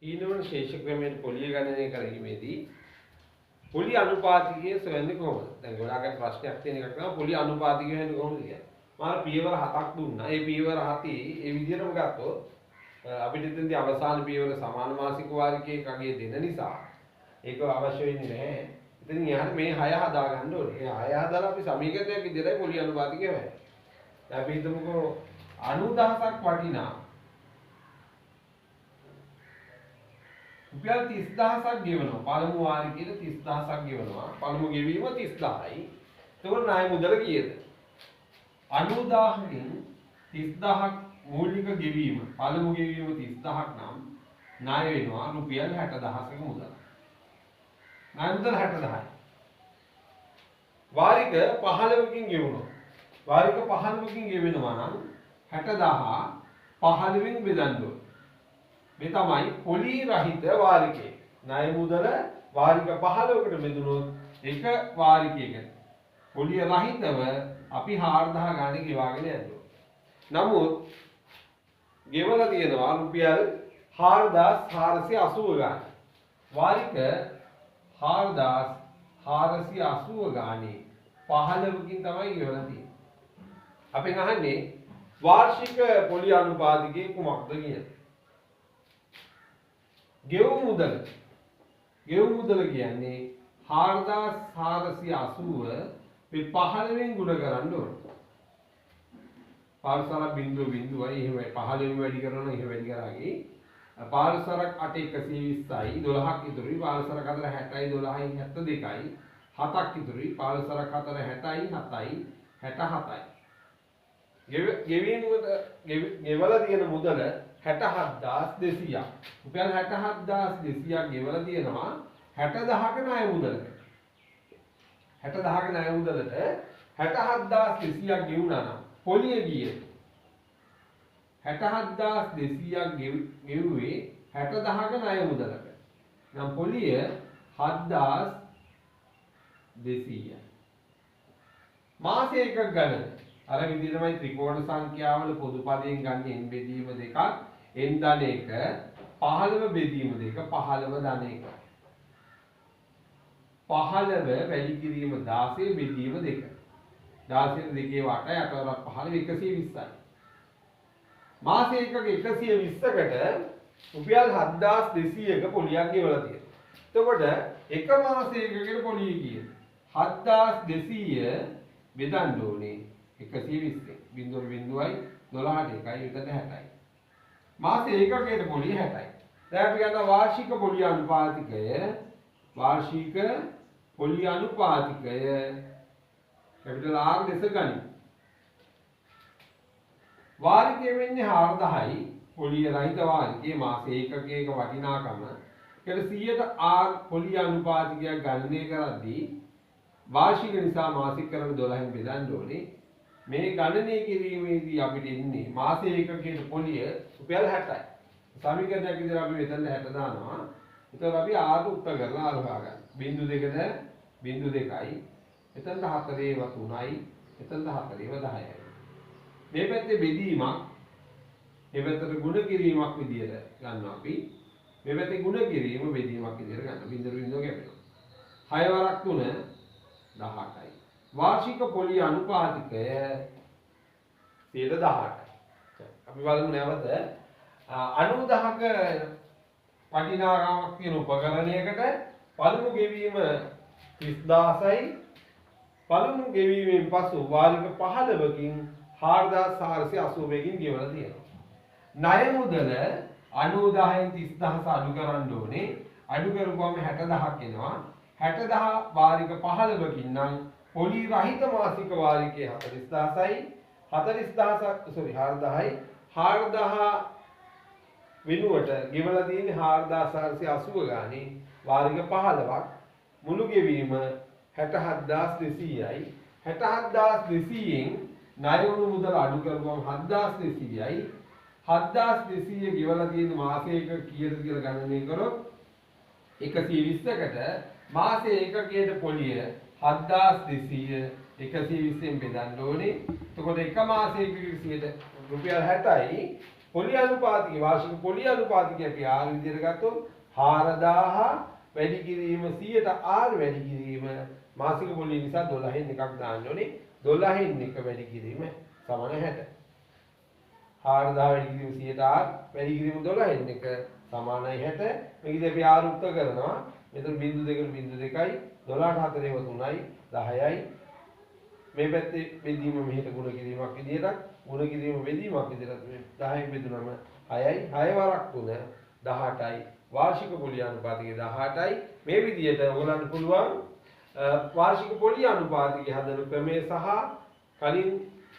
ඊළඟ ශේෂ ක්‍රමයේ පොලිය ගණනය කිරීමේදී පොලි අනුපාතිකය සොයන්නේ කොහොමද? දැන් ගොඩාක් ප්‍රශ්නයක් තියෙන එකක් තමයි පොලි අනුපාතිකය හොයන්නේ කොහොමද කියලා. මම පියවර 7ක් දුන්නා. ඒ පියවර 7 ඒ විදිහටම ගත්තොත් අපිට එතනදී අවසාන පියවර සමාන මාසික වාරිකයේ කගේ දෙන නිසා ඒක අවශ්‍ය වෙන්නේ නැහැ. ඉතින් එහාට මේ 6 හදා ගන්න ඕනේ. ඒ 6 හදලා අපි සමීකරණයක් විදිහටයි පොලි අනුපාතිකය හොයන්නේ. දැන් අපි හිතමුකෝ 90000ක් වටිනා රුපියල් 30000ක් ගෙවනවා. පළමු වාරිකයේ 30000ක් ගෙවනවා. පළමු ගෙවීම 30000යි. එතකොට ණය මුදල කීයද? 90000කින් 30000ක් මූලික ගෙවීම, පළමු ගෙවීම 30000ක් නම් ණය වෙනවා රුපියල් 60000ක මුදල. ණය මුදල 60000යි. වාරික 15කින් ගෙවුණා. වාරික 15කින් ගෙවෙනවා නම් 60000 15න් බෙදන්න ඕනේ. මේ තමයි පොලි රහිත වාරිකය. ණය මුදල වාරික 15කට බෙදුනොත් එක වාරිකයකට පොලිය රහිතව අපි 4000 ගානේ ගෙවාගෙන යනවා. නමුත් ගෙවලා තියෙනවා රුපියල් 4480 ගානේ. වාරික 4480 ගානේ 15කින් තමයි ගෙවලා තියෙන්නේ. අපෙන් අහන්නේ වාර්ෂික පොලි අනුපාතිකය කුමක්ද කියලා. ගෙවුම් මුදල. ගෙවුම් මුදල කියන්නේ 4480 මේ 15න් ගුණ කරන්න ඕනේ. 15 බිංදුව බිංදුවයි එහෙමයි 15න් වැඩි කරනවා නම් එහෙම වැඩි කරාගේ 15 8 120යි 12ක් ඉතුරුයි 15 4 60යි 12යි 72යි 7ක් ඉතුරුයි 15 4 60යි 7යි 67යි. ගෙවීම ගෙවලා තියෙන මුදල 67200ක්. රුපියල් 67200ක් ගෙවලා තියෙනවා 60000ක ණය මුදලට. 60000ක ණය මුදලට 67200ක් ගෙවුණා නම් පොලිය ගියේ 67200ක් ගෙව්වේ 60000ක ණය මුදලට. නම් පොලිය 7200යි. මාස එකක් ගණන අර විදිහටමයි ත්‍රිකෝණ සංඛ්‍යාවල පොදු පදයෙන් ගන්න n බෙදීම දෙකක්, n ධන 1 15 බෙදීම දෙක 15 ධන 1. 15 වැඩි කිරීම 16 බෙදීම දෙක. 16 දෙකේ වට 8 වරක් 15 120යි. මාස එකක 120කට රුපියල් 7200ක පොලියක් ගෙවලා තියෙනවා. එතකොට එක මාසයකට පොලිය කීයද? 7200 බෙදන්න ඕනේ 120ෙන්. බිංදුව බිංදුවයි 12ට 1යි විතර 60යි. මාස ඒකකයට පොලිය 60යි. දැන් අපි ගන්නවා වාර්ෂික පොලිය අනුපාතිකය. වාර්ෂික පොලිය අනුපාතිකය කැපිටල් R ලෙස ගනිමු. වාරිකය වෙන්නේ 4000යි. පොලිය රහිත වාරිකයේ මාස ඒකකයක වටිනාකම කියලා 100ට R පොලිය අනුපාතිකයක් ගණනය කරද්දී වාර්ෂික නිසා මාසික කරන 12න් බෙදන්න ඕනේ. මේ ගණනය කිරීමේදී අපිට එන්නේ මාස ඒකකයේ පොලිය රුපියල් 60යි. සමීකරණයක් විදිහට අපි මෙතන 60 දානවා. එතකොට අපි R උත්තර කරලා R හොයාගන්න. බිංදු දෙකද බිංදු දෙකයි. එතනට 4 ඒවා 3යි. එතනට 4 ඒවා 10යි. මේ පැත්තේ බෙදීමක් මේ පැත්තට ගුණ කිරීමක් විදියට ගන්නවා අපි. මේ පැත්තේ ගුණ කිරීම බෙදීමක් විදියට ගන්නවා. බිංදු බිංදුව කැපෙනවා. 6 වරක් 3 18යි. වාර්ෂික පොලි අනුපාතිකය 18යි. අපි බලමු නැවත 90000ක වටිනාකමක් තියෙන උපකරණයකට පළමු ගෙවීම 30000යි. පළමු ගෙවීමෙන් පසු වාරික 15කින් 4481කින් ගෙවලා තියෙනවා. ණය මුදල 90000න් 30000 අඩු කරන්න ඕනේ. අඩු කරුවම 60000ක් එනවා. 60000 වාරික 15කින් නම් පොලි රහිත මාසික වාරිකයේ 40000යි. 40000 සෝරි 4000යි. 4000 වෙනුවට ගෙවලා තියෙන්නේ 4480 ගානේ වාරික 15ක්. මුළු ගෙවීම 67200යි. 67200න් ණය වුණු මුදල අඩු කරුවම 7200යි. 7200 ගෙවලා තියෙන මාසයක කීයද කියලා ගණනය කරොත් 120කට මාස ඒකකයට පොලිය 7200 120න් බෙදන්න ඕනේ. එතකොට එක මාසයක 100 රුපියල් 60යි. පොලි අනුපාතිකය වාර්ෂික පොලි අනුපාතිකය අපි R විදියට ගත්තොත් 4000 වැඩි කිරීම 100ට R වැඩි කිරීම මාසික පොලිය නිසා 12න් එකක් දාන්න ඕනේ. 12න් එක වැඩි කිරීම සමාන 60. 4000 වැඩි කිරීම 100ට R වැඩි කිරීම 12න් එක සමානයි 60. මේකදී අපි R උක්ත කරනවා. මෙතන බිංදු දෙකට බිංදු දෙකයි 12ට 4 3යි 10යි. මේ පැත්තේ බෙදීම මෙහෙට ගුණ කිරීමක් විදියට ගුණ කිරීම බෙදීමක් විදියට මේ 10න් බෙදුනම 6යි 6 වරක් 3 18යි. වාර්ෂික පොලි අනුපාතිකය 18යි. මේ විදියට ඔයගොල්ලන්ට පුළුවන් වාර්ෂික පොලි අනුපාතිකය හදන ක්‍රමය සහ කලින්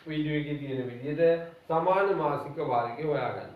වීඩියෝ එකේ තියෙන විදියට සමාන මාසික වර්ගය හොයාගන්න.